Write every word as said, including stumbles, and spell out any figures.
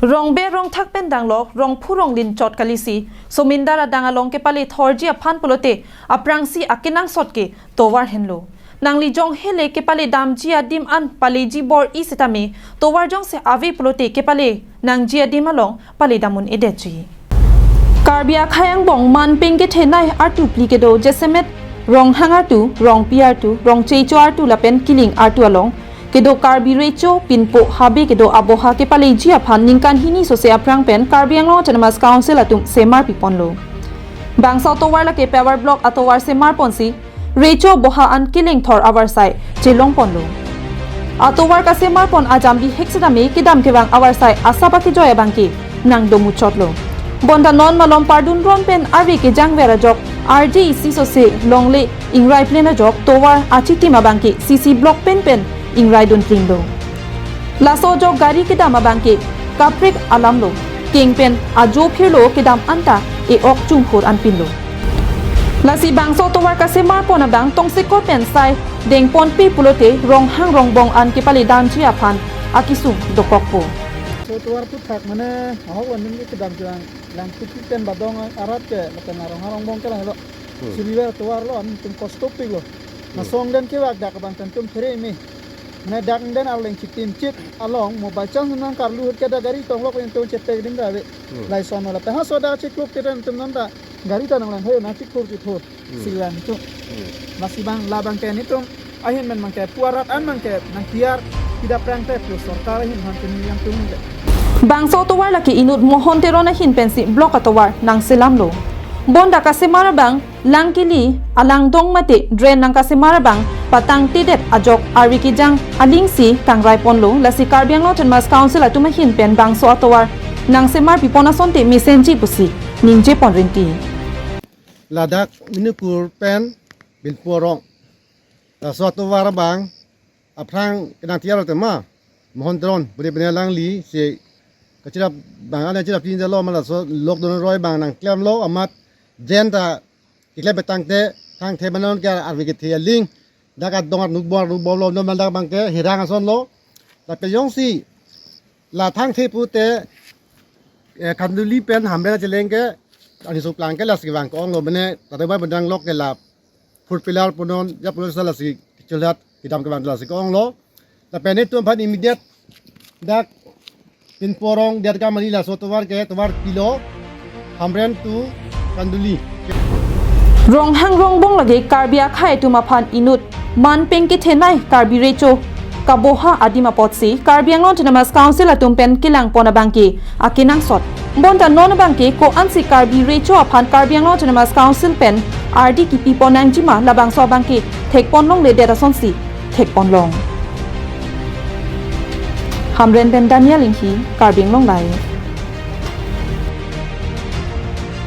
Rongbe rongthak pen danglok, rongphu ronglin chot kalisi, somindar adang along kepale thorji aphan pulote, aphrangsi akenangsot ke tovar henlo. Nangli jong hele kepale damji adim an paleji bor-i setame, tovar jongsi ave pulote kepale nangji adim along pale dam un-edetji. Karbi akhei angbong man pengkethenei artu phli kedo jasemet Ronghang artu, Rongpi artu, Rongchecho artu lapen Kiling artu along kedo Karbi Recho, Pinpo, Habe kedo aboha kepaleji aphan ningkan hini sose aphrang pen Karbi Anglong Autonomous Council atum semar piponlo. Bangso atovar lake paver block atovar semar ponsi, Recho aboha an keleng thor avarsai chelong ponlo. Atovar kasemar pon ajam bihek setame kedam kevang avarsai asap akejoi abangke nangdomuchotlo. Bonta non malom pardun ron pen ave kejang ver ajok, R J E C sose longle ingrai plen ajok, tovar achitim abangke C C block pen pen ingrai dun plenglo. Laso ajok gari kedam abangke kaprek alamlo, keng pen ajo phirlo kedam anta e-ok chungkhur anpinlo. Lasi bangso tovar kasemar pon abang tongsekot pen sai dengponpe pulote Ronghang Rongbong an kepale damji aphan akesung dokokpo. So tovar puthak mane ahok wan nungni kedam jang lang puthak pen badong arat ke lapen la Ronghang Rongbong ke lang lo. Hmm. Suriver tovar lo, an tum kosto pik lo. Hmm. Nasong den kevak dak abang tum thereme. Mane dak den arleng chitim chit along mobile charge nang karlu hut ke dak gari tonglok pen tum chetek ding da ave. Hmm. Lason lo lapen ha so dak chikluk te den tum non ta gari ta nanglang hoyo na chikthur chithur. Hmm. Silang tum. Hmm. Lasi bang labang ke nitum ahin men mangke puarat an mangke nangkiar pida prang te pu sorkar ahin han kini yang tum ke. Bangso tovar lake inut Mohon Teron ahin pensi block atovar nangselamlo. Bonta kasemar abang lang kili, alangdong mate drain nangkasemar abang patangtedet ajok arve kejang alingsi kangrai ponlo, lasi Karbi Anglong Autonomous Council atum ahin pen bangso atovar nangsemar pipon asonte mesenji pusi ningje pon rinti. Ladak Manipur pen Pinpo arong. Laso atovar abang aphrang kenang tiar tema Mohon Teron, beri beri langli si kachirap bang ana chirap tin jalo ma laso lok don roi bang nangklemlo amat jen ta keklem petang te thangthe manon ke arve kethe aling dak adong arnuk bor arnuk bor lo non dak abangke hirang ason lo. Lapen jongsi la thangthe pute, eh, Khanduli pen Hamren cheleng ke ani suklang ke lasi vang ko-onglo mane tade bai bendanglok ke la four pillar punon ya punon sa lasi kecholat kedam kevang lasi ko-onglo. Lapen itum aphan immediate dak Pinpo arong dia kamari laso tovar ke tovar pilo Hamren to Khanduli. Ronghang Rongbong lake Karbi akhei atum aphan inut man pengkethenei Karbi Recho kaboha adim apotsi Karbi Anglong Autonomous Council atum pen kelang pon abangke akenangsot. Bonta non abangke ko-ansi Karbi Recho aphan Karbi Anglong Autonomous Council pen ardi kipi pon nangjima labangso abangke thek pon longledet asonsi thek pon long. Hamren pen Daniel Inghi, Karbi Anglong Live.